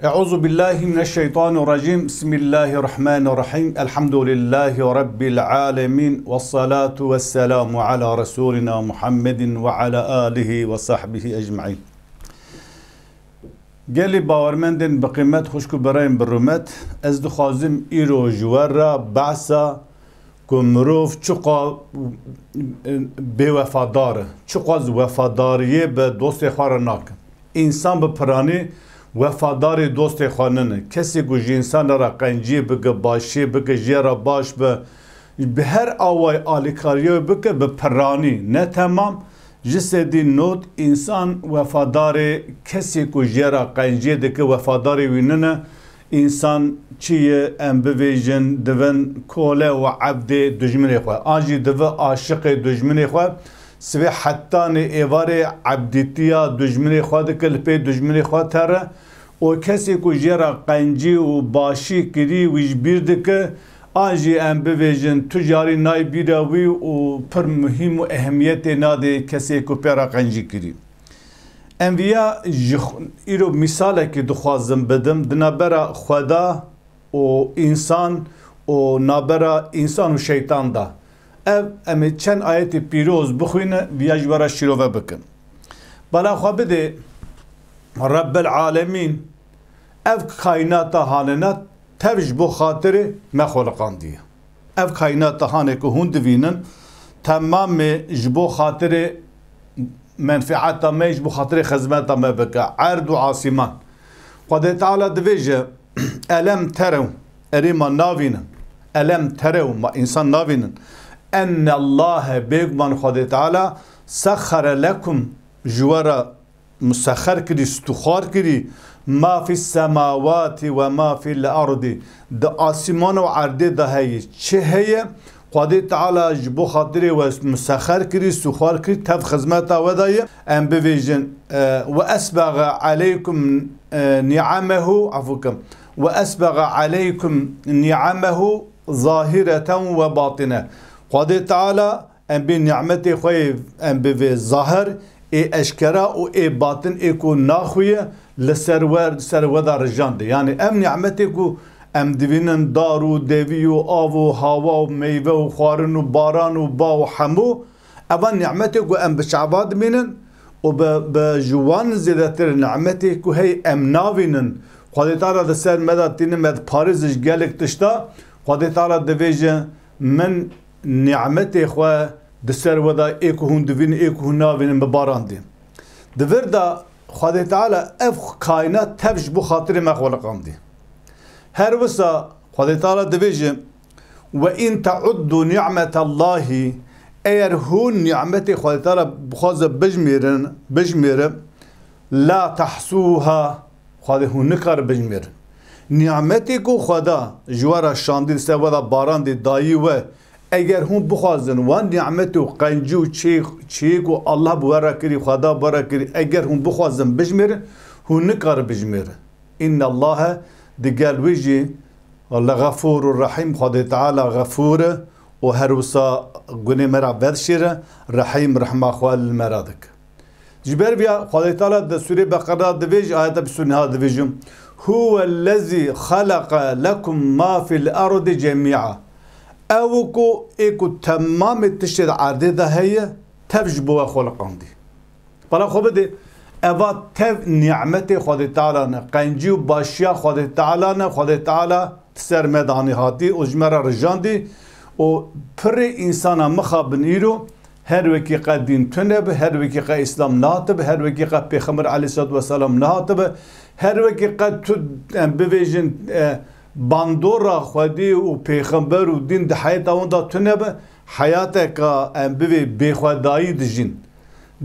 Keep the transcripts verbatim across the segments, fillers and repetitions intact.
Euzu billahi mineşşeytanirracim. Bismillahirrahmanirrahim. Elhamdülillahi rabbil alemin. Vessalatu vesselamu ala resulina Muhammedin ve ala alihi ve sahbihi ecmaîn. Gelî bawermendên bi qîmet, xwişk û birayên bi rûmet, ez dixwazim îro ji we re behsa ku mirov çiqa, e, bêwefadar e, çiqa ji wefadariyê bi dostê xwe re nake. Însan bi piranî wefadarê dostê xwe nine. Kesê ku ji însanê re qenciyê bike, başiyê bike, jê re baş be, bi her awayî alîkariyê bike, bi piranî, ne temam, ji sedî nod însan wefadarê kesê ku jê re qenciyê dike, wefadarê wî nine. Însan çi ye, em bivêjin, divin kole û ebdê dijminê xwe. An jî divi aşiqê dijminê xwe. Sivê hetanê êvarê ebdîtiya dijminê xwe dike, li pê dijminê xwe tere. Û kesê ku jê re qencî û başî kirî, wî ji bîr dike. An jî em bivêjin, tu jarî nayê bîra wî û pir muhîm û ehemiyetê nadê kesê ku pê re qencî kirî. Em viya ji xw-, îro mîsalekî dixwazim bidim, di navbera Xweda û însan û navbera însan û şeytan de. Ev, em ê çend ayetê pîroz bixwîne, viya ji we re şîrove bikin. Bala xwe bidê, Rebbil Alemîn, ev kaînata hanena tev ji bo xatirê me xweliqandiye. Ev kaînata hanê ku hûn divînin, temamê ji bo xatirê menfeeta me, ji bo xatirê xizmeta me bike, erd û asîman. Xwedê Teala divêje, Elem terew, erê ma navînin. Elem terew, ma însan navînin. Ennallâhe, bêguman Xwedê Teala, sexxere lekum, ji we re musexer kirî, stûxwar kirî, ma fis semawati ve ma fil erdî, di asîman û erdê de heye, çi heye, Xwedê Teala ji bo xatirê we musexer kirî, stûxwar kirî, tev xizmeta we de ye. Em bivêjin, e, ve esbexe aleykum, e, ni'amehu, efû kim, ve esbexe aleykum ni'amehu zahireten ve batine. Xwedê Teala em bê nimetê xwe yê em bivê zahir, ê eşkera û ê batin ê ku naxuye li ser we, ser we de rijande. Yanî ev nimetê ku em divînin dar û devî û av û hawa û meyve û xwarin û baran û ba û hemû, evan nimetê ku em bi çava dimînin û bi, bi ji wan zêdetir nimetê ku hey em navînin. Xwedê Teala di ser me de tînin, me diparêze ji gelek tişta. Xwedê Teala divêje, min nimetê xwe di ser we de ê ku hûn divînin, ê ku hûn navînin, bi baran dî. Di vir de Xwedê Teala ev kaînat tev ji bo xatirê me xweliqandî. Her wisa Xwedê Teala divêje, "Ve in teuddu ni'metallahî", eger hûn nimetê Xwedê Teala bixwaze bijmêrin, bijmêre, "la tehsûha", Xwedê hûn nikare bijmêrin. Nimetê ku Xweda ji we re şandî, li ser we de barandî, dayî we, eger hûn bixwazin wan nimetê û qencî û çê-, çiyê ku Allah bi we re kirî, Xweda bi we re kirî, eger hûn bixwazin bijmêrin, hûn nikare bijmêrin. Înnellahe, digel wî jî, Lexefûr û Rehîm, Xwedê Teala Xefûr e û her wisa gunê me re vedişêre, Rehîm, rehma xwe li me re dike. Ji ber vîya Xwedê Teala di Sûrê Beqera divêje, ayeta bîst û neh divêje, "Huwellezî xeleqe lekum ma fil erdî cemî'a." Ew ku ê ku temamê tiştê di erdê de heye, tev ji bo we xweliqandî. Bala xwe bidê, eva tev nimetê Xwedê Teala ne, qencî û başiya Xwedê Teala ne, Xwedê Teala di ser me de anî hatî û ji me re rijandî û pirê însana mixabin îro, her wekî qe dîn tune bi, her wekî qe Îslam nehatibi, her wekî qe Pêxember aleyhisselatu vesselam nehatibi, her wekî qe tu, em bivêjin, e, bandora Xwedê û Pêxember û dîn di heyeta wan de tune bi, heyateka, em bivê bêxwedayî dijîn.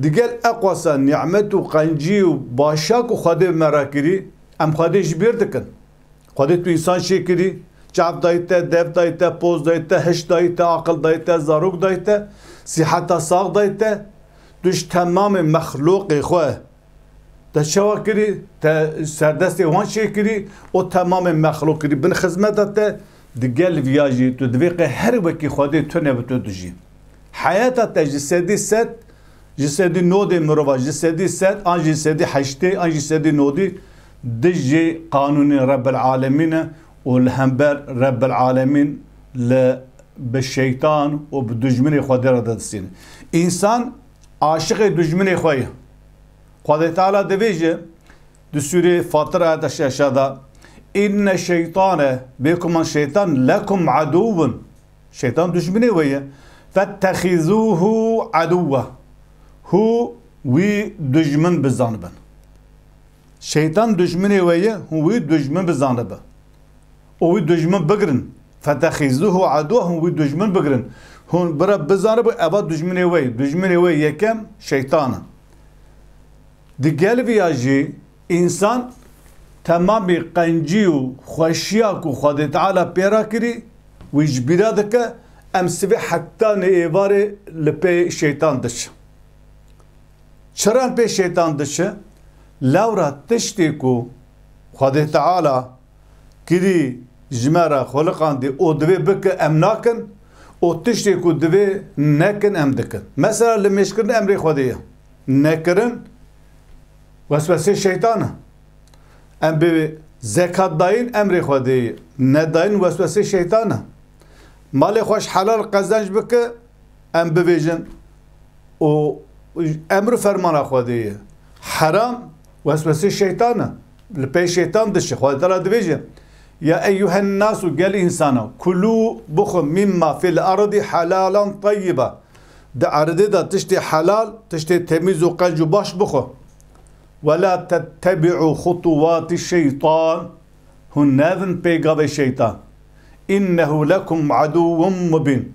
Digel eqwasa nimet û qencî û başa ku Xwedê me re kirî, em Xwedê ji bîr dikin. Xwedê tu însan çêkirî, çav dayî te, dev dayî te, poz dayî te, hiş dayî te, aqil dayî te, zarok dayî te, siheta sax dayî te. Tu ji temamê mexlûqê xwe te çawa kirî, te serdestê wan çêkirî û temamê mexlûq kirî bin xizmeta te, digel viya jî tu divê qe her wekî Xwedê tune bi tu dijî. Heyata te ji sedî sed, ji sedî nodê mirova, ji sedî sed, an jî sedî heştê, an jî sedî nodî, dijî qanûnê Rebbil Alemîn e û li hember Rebbil Alemîn li bi şeytan û bi dijminê Xwedê re didistîne. Însan aşiqê dijminê xwe ye. Xwedê Teala dibêje di sûrê Fatir ayeta şeşa de, "Înne şeytane, bêguman şeytan, lekum aduwwun." Şeytan dijminê we ye. "Fettehizûhu aduwwe." Hû wî dijmin bizanibin. Şeytan dijminê we ye, hûn wî dijmin bizanibe. Û wî dijmin bigirin. "Fettehizûhu aduwwe", hûn wî dijmin bigirin. Hûn bira bizanibe, eva dijminê we ye. Dijminê we yekem şeytan e. Digel viya jî însan temamî qencî û xweşiya ku Xwedê Teala pê re kirî, wî ji bîra dike, em sivê heta nê êvarê li pê şeytan diçin. Çira em pê şeytan diçin? Lewra tiştê ku Xwedê Teala kirî ji me re xuliqandî û divê bike em nakin û tiştê ku divê nekin em dikin. Mesela limêjkirin emrê Xwedê ye. Nekirin weswesê şeytan e. Em bi zekat dayîn emrê Xwedê ye. Nedayîn weswesê şeytan e. Malê xwe ji helal qezenc bike, em bivêjin û emr û fermana Xwedê ye. Heram weswesê şeytan e. Li pey şeytan dişe. Xwedê Teala dibêje, "Ya eyyuhen nasu", gel însana, "kulû", bixwe, "mimma fil erdî helalan teyyiba." Di erdê de tiştê helal, tiştê temîz û qenc û baş bixwe. "Ve la tettebi'u xutuwati şeytan." Hûn nevin pêgavê şeytan. "Înnehu lekum aduwwun mubîn."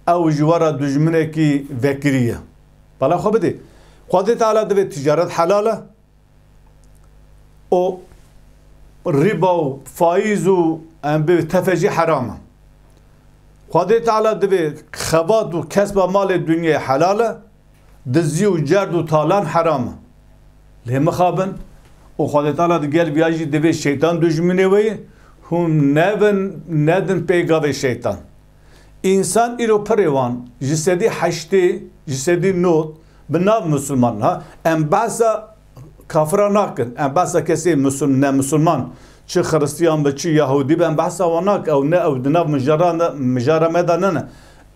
Ew ji we re dijminekî vekirî ye. Bala xwe bidê. Xwedê Teala divê ticaret helal e û riba û faiz û em bi tefecî heram e. Xwedê Teala divê xebat û kesba malê dinyayê helal e, dizî û cerd û talan heram e. Lê mixabin û Xwedê Teala di gel viya jî divê şeytan dijminê we ye, hûn nevin, nedin pêgavê şeytan. Însan îro pirê wan ji sedî heştê, ji sedî not bi nav misilman ha. Em behsa kafira nakin. Em behsa kesê misil-, ne misilman, çi xiristiyan be, çi yahûdî be, em behsa wan nakin. Ew ne, ew di nav mijara ne, mijara me de nene.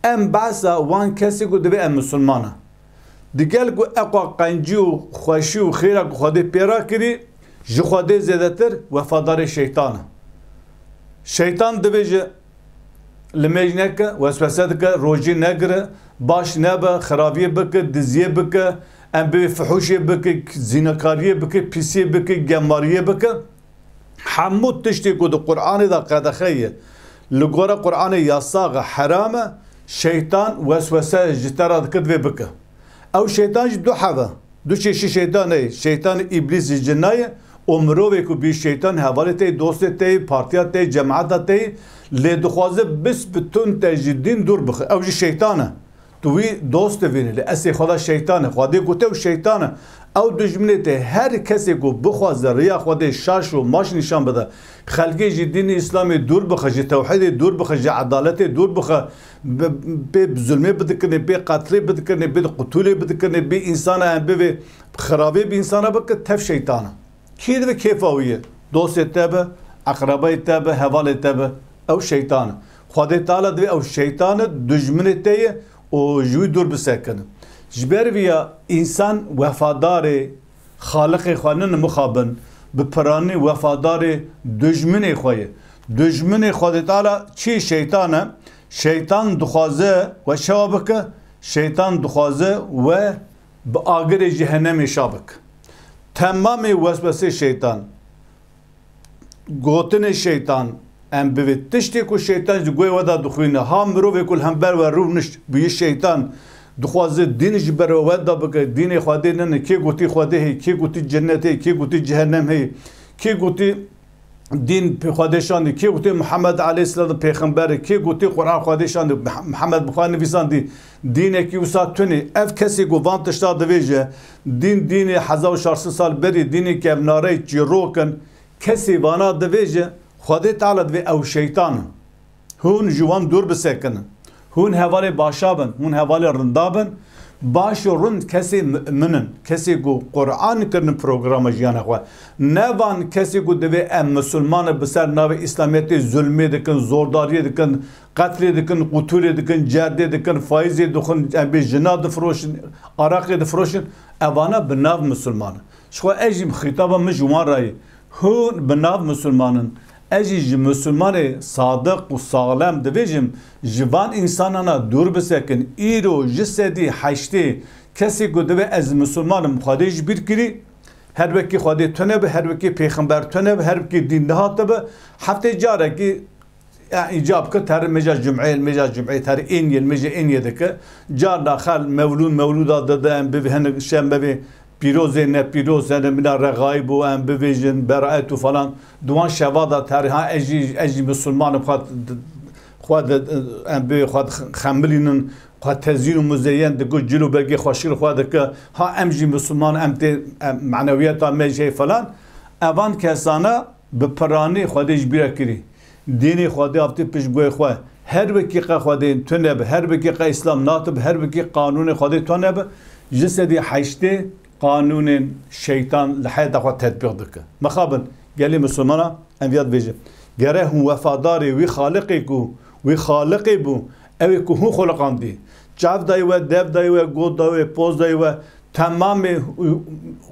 Em behsa wan kesê ku divê em misilman in. Digel ku eqwa qencî û xweşî û xêra ku Xwedê pê re kirî, ji Xwedê zêdetir wefadarê şeytan e. Şeytan dibêje, limêj neke, weswese dike, rojî negire, baş nebe, xirabiyê bike, diziyê bike, em bê fihuşê bike, zînakariyê bike, pisiyê bike, gemariyê bike. Hemû tiştê ku di Qur'anê de qedexe ye, li gora Qur'anê yasax e, heram e, şeytan weswese ji te re dike divê bike. Ew şeytan jî du heb e. Du çeşî şeytan heye. Şeytanê îblîs ji cinna ye û mirovê ku bî şeytan hevalê te yê, dostê te yê, partiya te yê, cemaeta te yê, lê dixwaze bisbitun te ji dîn dûr bixe. Ew jî şeytan e. Tu wî dost divînî, lê eslê xwe de şeytan e. Xwedê gote ew şeytan e. Ew dijminê te, her kesê ku bixwaze riya Xwedê şaş û maş nîşan bide, xelkê ji dînê Îslamê dûr bixe, ji tewhîdê dûr bixe, ji edaletê dûr bixe, bi, pê zulmê bidikirinê, pê qetlê bidikirinê, pê qutûlê bidikirinê, pê însana em bivê xirabê bi însana bike, tev şeytan e. Kî divê kêfa wî ye? Dostê te be, eqrebayê te be, hevalê te be, ew şeytan e. Xwedê Teala divê ew şeytan e, dijminê te ye û ji wî dûr bisekine. Ji ber vî ya însan wefadarê Xaliqê xwe nine mixabin, bi piranî wefadarê dijminê xwe ye. Dijminê Xwedê Teala çi? Şeytan e. Şeytan dixwaze we çawa bike? Şeytan dixwaze we bi agirê cehennemê şa bike. Temamê weswesê şeytan, gotinê şeytan, em bivê tiştê ku şeytan ji guhê we de dixwîne, ha mirovê ku li hember we rûnişt, bûye şeytan, dixwaze dîn ji ber we wenda bike, dînê Xwedê nine, kê gotî Xwedê heye, kê gotî cennet heye, kê gotî cehennem heye, kê gotî dîn pê Xwedê şandî, kê gotî Muhammed aleyhisselam pêxember e, kê gotî Quran Xwedê şandî, Muhammed bi xwe nivîsandî, dînekî wisa tune. Ev kesê ku van tişta divêje, dîn dînê hezar û çar sed sal berî, dînê kevnareyê çîrok in, kesê vana divêje, Xwedê Teala divê ew şeytan in. Hûn ji wan dûr bisekinin. Hûn hevalê başa bin, hûn hevalê rinda bin. Baş û rind kesê mu'min in, kesê ku Qur'an kirin programa jiyana xwe. Ne van kesê ku divê em misilman in bi ser navê Îslamiyetê zulmê dikin, zordariyê dikin, qetlê dikin, qutûlê dikin, cerdê dikin, faîzê dixwin, em bê jina difiroşin, araqê difiroşin. Evana bi nav misilman in. Ji xwe ez jî xîtaba min ji wan re ye. Hûn bi nav misilman in. Ez jî ji misilmanê sadiq û saxlem dibêjim, ji van însanana dûr bisekin. Îro ji sedî heştê kesê ku divê ez misilman im, Xwedê ji bîr kirî. Her wekî Xwedê tune bi, her wekî pêxember tune bi, her wekî dîn nehatibi. Heftê carekî ya îcab kir, ter mêja cum'ê, mêja cum'ê, ter ên yê, mêja ên yê dike. Carna xel mewlûd, mewlûda dide, em bivê hinek şembe vê pîrozê, ne pîroz, yani mina rexayî bû, em bivêjin, beraet û falan. Di wan şeva de ter, ha, ez jî, ez jî misilman im, xwe, xwe de, em bê xwe xemilînin, xwe tezîn û muzeyyen dike, cil û bergê xweşik xwe dike. Ha, em jî misilman, em tê, em, manewiyeta me jî heye falan. Evan kesana bi piranî Xwedê ji bîra kirî. Dînê Xwedê avtî pişt guhê xwe. Her wekî qe Xwedê tune bi, her wekî qe Îslam natibi, her wekî qanûnê Xwedê tune bi, ji sedî heştê qanûnên şeytan li heyata xwe tetbîq dike. Mixabin, gelê misilmana em viya dibêjin. Gere hûn wefadarê wî Xaliqê ku, wî Xaliqê bû, ew ê ku hûn xuliqandî. Çav dayî we, dev dayî we, got dayî we, poz dayî we, temamê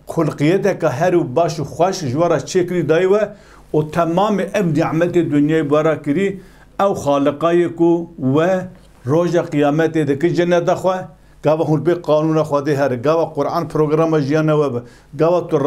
xulqiyeteke her û baş û xweş ji we re çêkirî dayî we û temamê ev nîmetê dinyayê bi we re kirî, ew Xaliqa ye ku we roja qiyametê dike ceneta xwe, gava hûn pê qanûna Xwedê here, gava Qur'an programa jiyana we be, gava tu